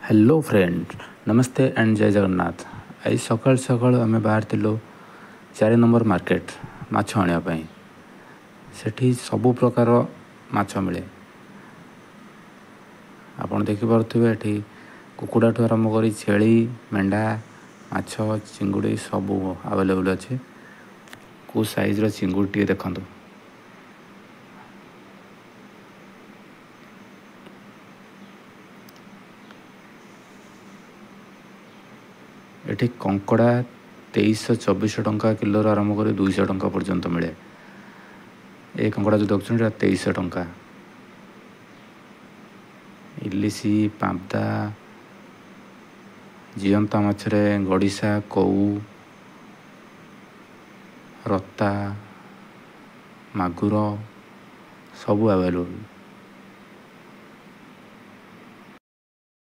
Hello friend, Namaste and ଜୟ ଜଗନ୍ନାଥ। ଆଜି ସକାଳୁ ସକାଳୁ ଆମେ ବାହାରିଥିଲୁ 4 ନମ୍ବର ମାର୍କେଟ ମାଛ ଆଣିବା ପାଇଁ। ସେଠି ସବୁ ପ୍ରକାର ମାଛ ମିଳେ। ଆପଣ ଦେଖିପାରୁଥିବେ, ଏଠି କୁକୁଡ଼ାଠୁ ଆରମ୍ଭ କରି ଛେଳି, ମେଣ୍ଢା, ମାଛ, ଚିଙ୍ଗୁଡ଼ି ସବୁ ଆଭେଲେବୁଲ୍ ଅଛି। କେଉଁ ସାଇଜ୍ର ଚିଙ୍ଗୁଡ଼ି ଟିକେ ଦେଖନ୍ତୁ। ଏଠି କଙ୍କଡ଼ା 2300 2400 ଟଙ୍କା କିଲୋରୁ ଆରମ୍ଭ କରି 200 ଟଙ୍କା ପର୍ଯ୍ୟନ୍ତ ମିଳେ। ଏ କଙ୍କଡ଼ା ଯେଉଁ ଦେଖୁଛନ୍ତି, ଏଇଟା 2300 ଟଙ୍କା। ଇଲିଶି, ପାବଦା, ଜିଅନ୍ତା ମାଛରେ ଗଡ଼ିଶା, କଉ, ରତା, ମାଗୁର ସବୁ ଆଭେଲେବୁଲ୍।